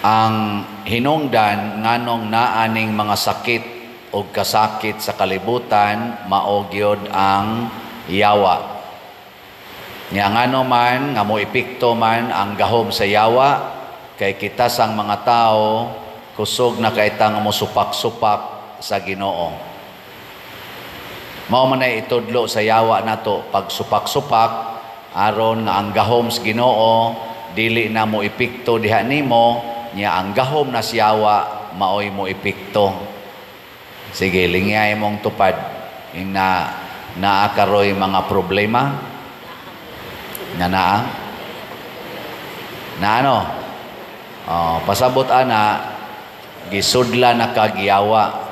Ang hinungdan nganong naa ning mga sakit o kasakit sa kalibutan, mao gyud ang yawa. Nya ngano man nga mo epekto man ang gahom sa yawa, kay kita sang mga tao kusog na kay ta nga mosupak-supak sa Ginoo. Mao man ay itudlo sa yawa nato pagsupak-supak aron nga ang gahom sa Ginoo dili na mo epekto diha nimo, nya ang gahom na sa yawa maoy mo epekto. Sige, lingyay mong tupad ing na naa karoy mga problema nga naa na ano, oh, pasabot ana, gisudla na kag yawa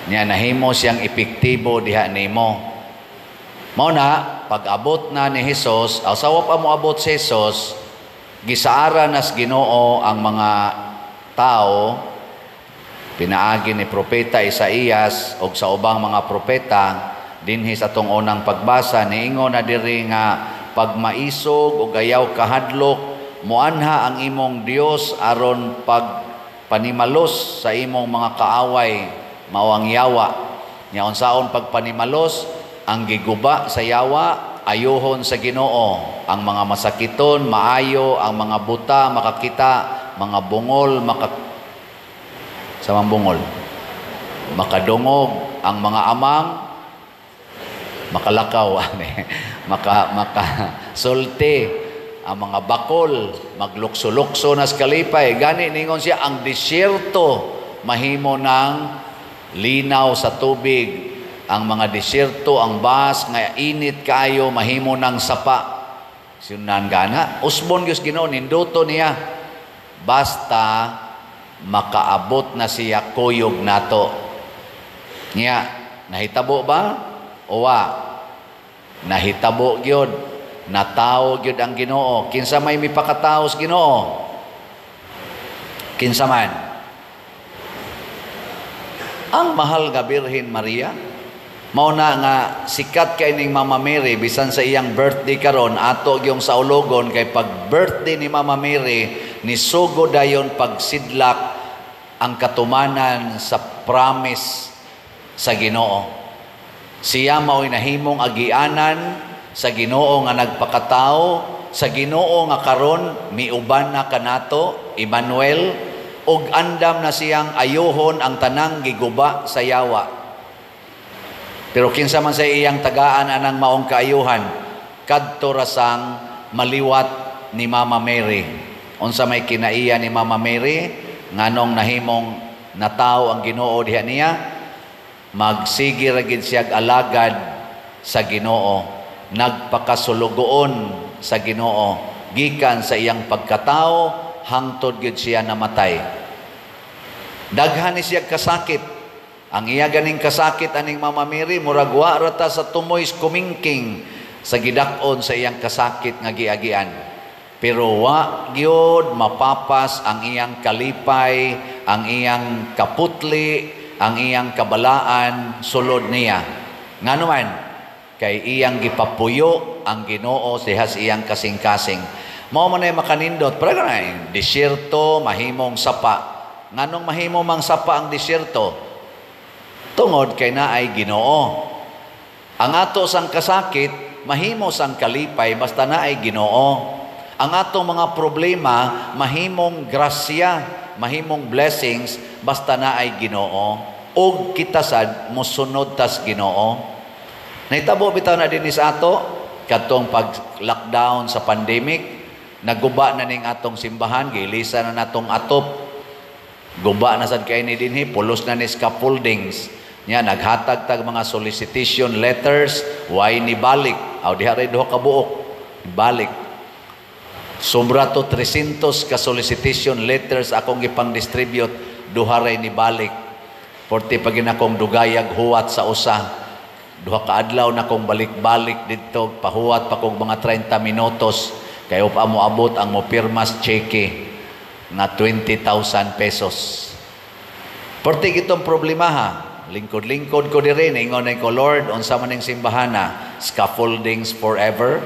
nya nahimo siyang epektibo diha nimo. Mao na pag-abot na ni Hesus, aw sa wa pa moabot si Hesus, gisaara nas Ginoo ang mga tao pinaagi ni Propeta Isaías og sa ubang mga propeta. Dinhi sa atong unang pagbasa, niingon na diri nga pagmaisog ug ayaw kahadlok, muanha ang imong Dios aron pagpanimalos sa imong mga kaaway, mao ang yawa. Nya unsaon pagpanimalos? Ang giguba sa yawa ayuhon sa Ginoo, ang mga masakiton maayo, ang mga buta makakita, mga bungol maka sa mga bungol makadungog, ang mga amang makalakaw, maka maka sulti, ang mga bakol maglukso-lukso nas kalipay. Gani ningon siya, ang disyerto mahimo ng linaw sa tubig, ang mga disyerto, ang bas nga init kaayo, mahimo ng sapa. Sinunan gana usbon gyud Ginoo, ninduto niya basta makaabot na siya kuyog nato. Nya nahitabo ba o wa? Nahitabo gyud, natawo gyud ang Ginoo. Kinsa may mipakatawo sa Ginoo? Kinsa man? Ang mahal nga Birhen Maria. Mao na nga sikat kay ning Mama Mary. Bisan sa iyang birthday karon, ato gyung saulogon, kay pag birthday ni Mama Mary, nisugo dayon pagsidlak ang katumanan sa promise sa Ginoo. Siya mao'y nahimong agianan sa Ginoo nga nagpakatao, sa Ginoo nga karon miuban na kanato, Emmanuel, ug andam na siyang ayuhon ang tanang giguba sa yawa. Pero kinsa man sa iyang tagaan anang maong kaayuhan? Kadto ra sang maliwat ni Mama Mary. Unsa may kinaiya ni Mama Mary nganong nahimong natawo ang Ginoo diha niya? Magsige ra gid siyag alagad sa Ginoo, nagpakasulugoon sa Ginoo gikan sa iyang pagkatao hangtod gid siya namatay. Daghan ni siya kasakit. Ang iya ganing kasakit aning Mama Mary, murag wa ra ta sa tumoy kumingking sa gidak-on sa iyang kasakit nga giagian. Pero wa gyud mapapas ang iyang kalipay, ang iyang kaputli, ang iyang kabalaan sulod niya. Ngano man? Kay iyang gipapuyo ang Ginoo diha sa iyang kasing-kasing. Mao man ay makanindot, pero na disyerto mahimong sapa. Nganong mahimo mang sapa ang disyerto? Tungod kay naay Ginoo. Ang ato sang kasakit mahimo sang kalipay basta naay Ginoo. Ang atong mga problema mahimong grasya, mahimong blessings basta naay Ginoo. Og kita sad mosunod tas Ginoo. Nahitabo bitaw na dinhi sa ato kadtong pag-lockdown sa pandemic, naguba na ning atong simbahan, giilisa na natong atop. Guba na sad kay ni dinhi, pulos na ni scaffoldings. Nya naghatag tag mga solicitation letters, why ni balik? Aw diha ray duha ka buok, balik. Sobra to 300 ka solicitation letters akong gipang-distribute, duha ray ni balik. Porte pa ginakong dugayag huwat sa usa. Duha ka adlaw na kong balik-balik didto, pahuwat pa kong mga 30 minutos kay pa mo abot ang mopirmas cheque nga 20,000 pesos. Porte gitong problema ha. Lingkod-lingkod ko diri, ningon ko, "Lord, unsa man ning simbahana, scaffoldings forever?"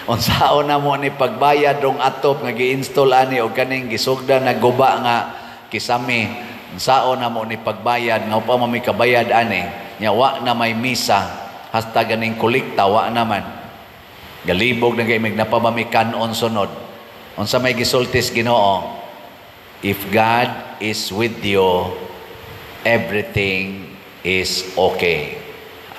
Unsaon na mo ni pagbayad rong atop nga gi-install ani og kaning gisugdan na guba nga kisame? Unsaon na mo ni pagbayad nga pa mi kabayad ani? Nya wa na may misa hasta ganing kolekta wa naman. Galibog na kay mig na pa ba mi kanon sunod. Unsa may gisultis Ginoo? If God is with you, everything is okay.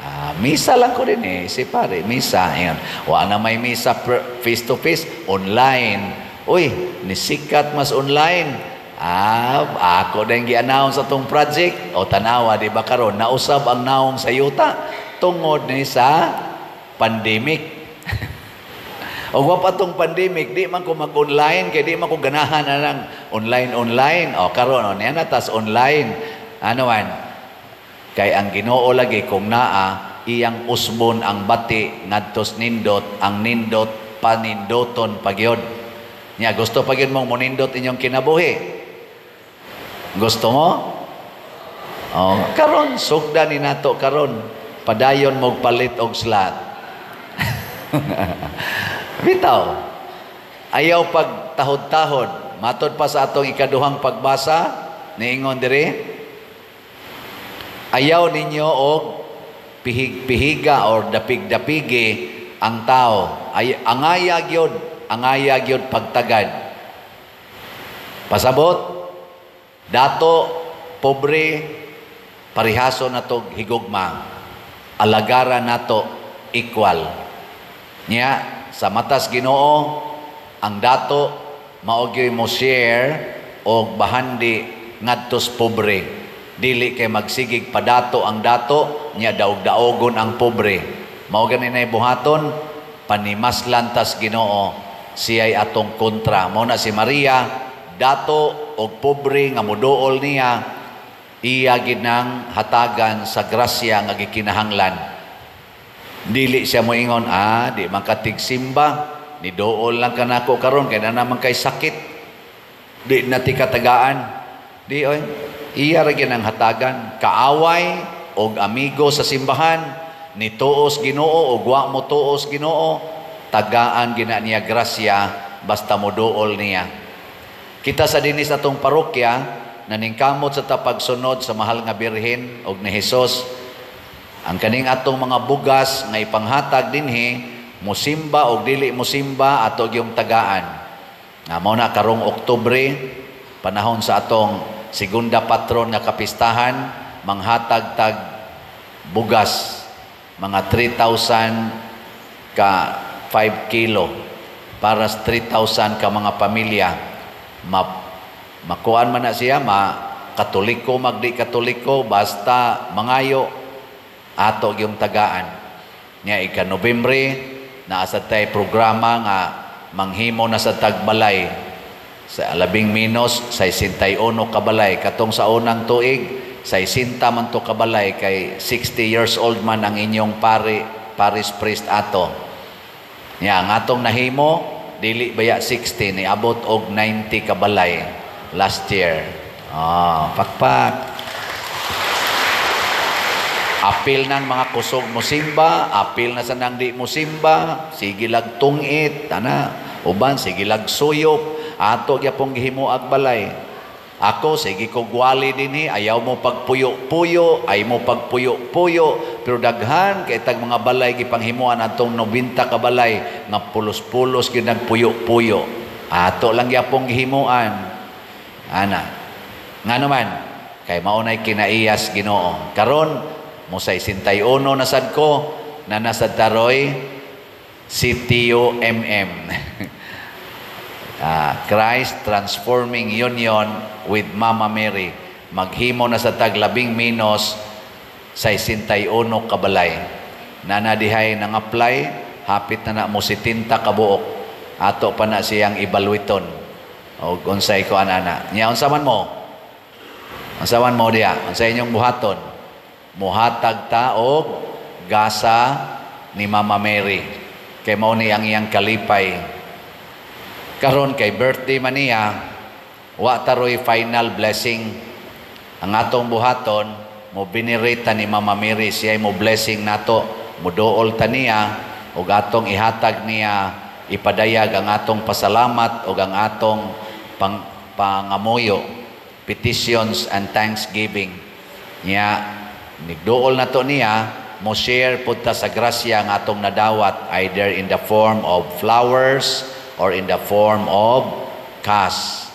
Ah, misa lang ko din eh. Si pare, misa. Ayan. Wa na may misa face to face, online. Uy, nisikat mas online. Ah, ako din gi-announce atong project. O tanawa, di ba karon nausab ang naong sa yuta tungod ni sa pandemic. O wa pa tong pandemic, di man ko mag-online kay di man ko ganahan na lang online online. O karon o niya na tas online. Ano man? Kay ang Ginoo lagi kung naa iyang usbon ang bati ngadtos nindot, ang nindot panindoton pagyod. Nya gusto pagyod mong monindot inyong kinabuhi. Gusto mo? Oh, karon sugda ni nato karon. Padayon mog palit og slot. Bitaw. Ayaw pag tahod-tahod. Matod pa sa atong ikaduhang pagbasa, niingon diri, ayaw ninyo og pihig-pihiga or dapig-dapigi ang tao. Ay, angaya gyud pagtagad. Pasabot, dato, pobre, parihaso nato higugma. Alagara nato equal. Nya sa matas Ginoo ang dato mao gyud mo share og bahandi ngadtos pobre. Dili kay magsigig padato ang dato nya daog-daogon ang pobre. Mao gani nay buhaton panimaslan tas Ginoo, siya'y atong kontra. Mao na si Maria, dato og pobre nga moduol niya, iya ginang hatagan sa grasya nga gikinahanglan. Dili siya moingon, ah, di man katigsimba, ni dool lang kanako karon kay na naman kay sakit. Di na ti katagaan. Di oy, iya ra gyud ang hatagan. Kaaway og amigo sa simbahan, ni tuos Ginoo og wa mo tuos Ginoo, tagaan gina niya grasya basta moduol niya. Kita sa dinis atong parokya naningkamot sa tapagsunod sa mahal nga Birhen og ni Hesus. Ang kaning atong mga bugas nga ipanghatag dinhi, musimba og dili musimba, ato gyung tagaan. Nga mao na karong Oktubre, panahon sa atong segunda patron nga kapistahan, manghatag tag bugas mga 3,000 ka 5 kilo para sa 3,000 ka mga pamilya. Makuan man na siya, ma Katoliko magdi Katoliko, basta mangayo ato gyung tagaan. Nya ika Nobyembre naa sa tay programa nga manghimo na sa tagbalay sa labing menos 61 kabalay. Katong sa unang tuig 60 man to kabalay kay 60 years old man ang inyong pare, parish priest ato. Nya ang atong nahimo dili baya 60, niabot og 90 kabalay last year. Ah, pakpak. Apil ng mga kusog musimba, apil na sa nang di musimba, sige lag tungit, ana, uban sige lag suyop, ato gyapong gihimo ag balay. Ako sige ko gwali dinhi, ayaw mo pagpuyo-puyo, ay mo pagpuyo-puyo, pero daghan kay tag mga balay gipanghimuan atong 90 ka balay nga pulos-pulos gyud nagpuyo-puyo. Ato lang gyapong gihimuan. Ana. Ngano man kay mao nay kinaiyas Ginoo. Karon mo 61 na sad ko na nasad taroy CTUMM. Christ Transforming Union with Mama Mary. Maghimo na sa tag labing menos 61 kabalay. Nana dihay nang apply, hapit na na mo 70 kabuok. Ato pa na siyang ibaluiton. O unsay ko anana. Nya unsa man mo? Unsa man mo diha? Unsa inyong buhaton? Muhatag ta og gasa ni Mama Mary. Kay mao ni ang iyang kalipay. Karon kay birthday man niya, wa taroy final blessing. Ang atong buhaton, mo venerate ta ni Mama Mary, siya mo blessing nato, mo dool ta niya ug atong ihatag niya Ipadayag ang atong pasalamat o ang atong pangamuyo, petitions and thanksgiving. Nya nigduol na to niya, mo share pud ta sa grasya nga atong nadawat, either in the form of flowers or in the form of cash.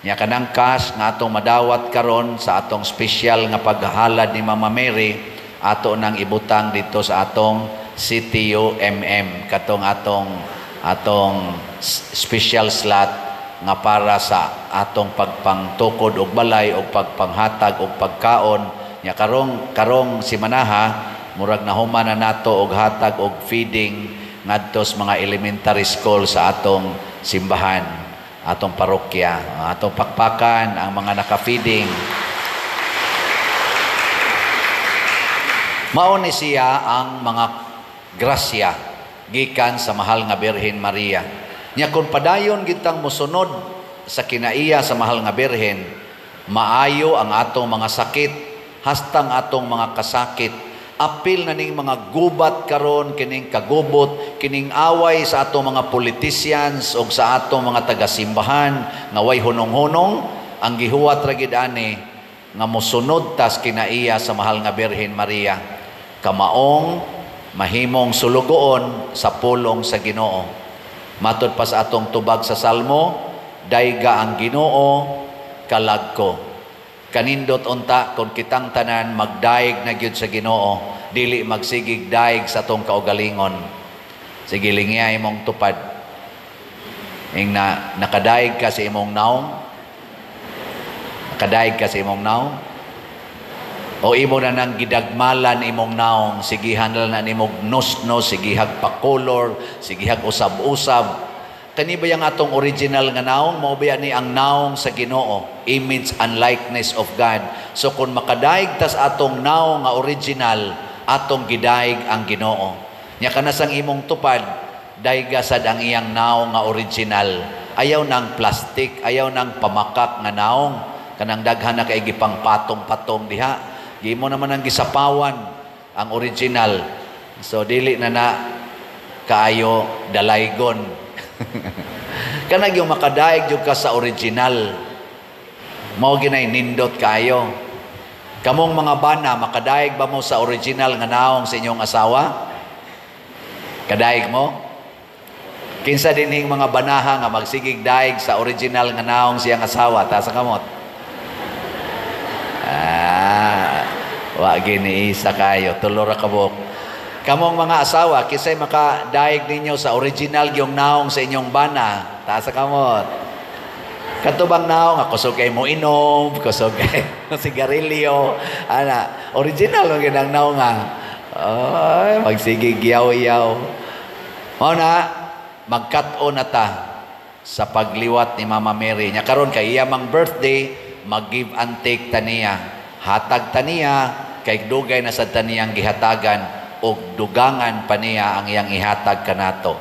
Nya kanang cash nga atong madawat karon sa atong special nga paghalad ni Mama Mary, ato nang ibutang dito sa atong CTUMM, katong atong atong special slot nga para sa atong pagpangtukod og balay og pagpanghatag og pagkaon. Nya karong karong simanaha, murag nahuman na nato og hatag og feeding ngadto sa mga elementary school sa atong simbahan, atong parokya. Atong pakpakan ang mga naka-feeding. Mao ni siya ang mga grasya gikan sa mahal nga Birhen Maria. Nya kung padayon gitang mosunod sa kinaiya sa mahal nga Birhen, maayo ang atong mga sakit, hastang atong mga kasakit. Apil na ning mga gubat karon, kining kagubot, kining away sa atong mga politicians o sa atong mga tagasimbahan nga way hunong-hunong, ang gihuwat ra gid ani nga mosunod tas kinaiya sa mahal nga Birhen Maria, kamaong mahimong sulugoon sa pulong sa Ginoo. Matod pa sa atong tubag sa Salmo, dayga ang Ginoo kalag ko. Kanindot unta kung kitang tanan magdaig na gyud sa Ginoo, dili magsigig daig sa atong kaugalingon. Sige, lingya imong tupad. Ing na nakadaig ka sa imong naong, nakadaig ka sa imong naong, o imo na nang gidagmalan imong naong, sigihan na nimog nos-nos, sigihag pa-color, sigihag usab-usab. Kani ba yung atong original nga naong? Mao ba ni ang naong sa Ginoo, image and likeness of God. So kung makadaig tas atong naong nga original, atong gidaig ang Ginoo. Nya kanasang imong tupad, daiga sad ang iyang naong nga original. Ayaw nang plastic, ayaw nang pamakak nga naong. Kanang daghan na kay gipang patong-patong diha. Gimo naman ang gisapawan ang original. So dili na na kaayo dalaygon. Kanag yung makadaig jud ka sa original, mao ginay nindot kaayo. Kamong mga bana, makadaig ba mo sa original nga naong sa inyong asawa? Kadaig mo? Kinsa dinhing mga banaha nga magsigig daig sa original nga naong siyang asawa? Taas ang kamot. Ah, wa gini isa kayo, tulo ra kabuk. Kamong mga asawa, kisay makadaig ninyo sa original yung naong sa inyong bana? Taas sa kamot. Katubang naong, kusog kay mo inom, kusog kay sigarilyo. Ana, original ang ginang naong nga. Ay, magsigig yaw-yaw. Mao na, magkat-o na ta sa pagliwat ni Mama Mary. Nya karon kay iya mang birthday, mag-give and take ta niya. Hatag ta niya, kay dugay na sad ta niyang gihatagan, og dugangan pa niya ang iyang ihatag kanato.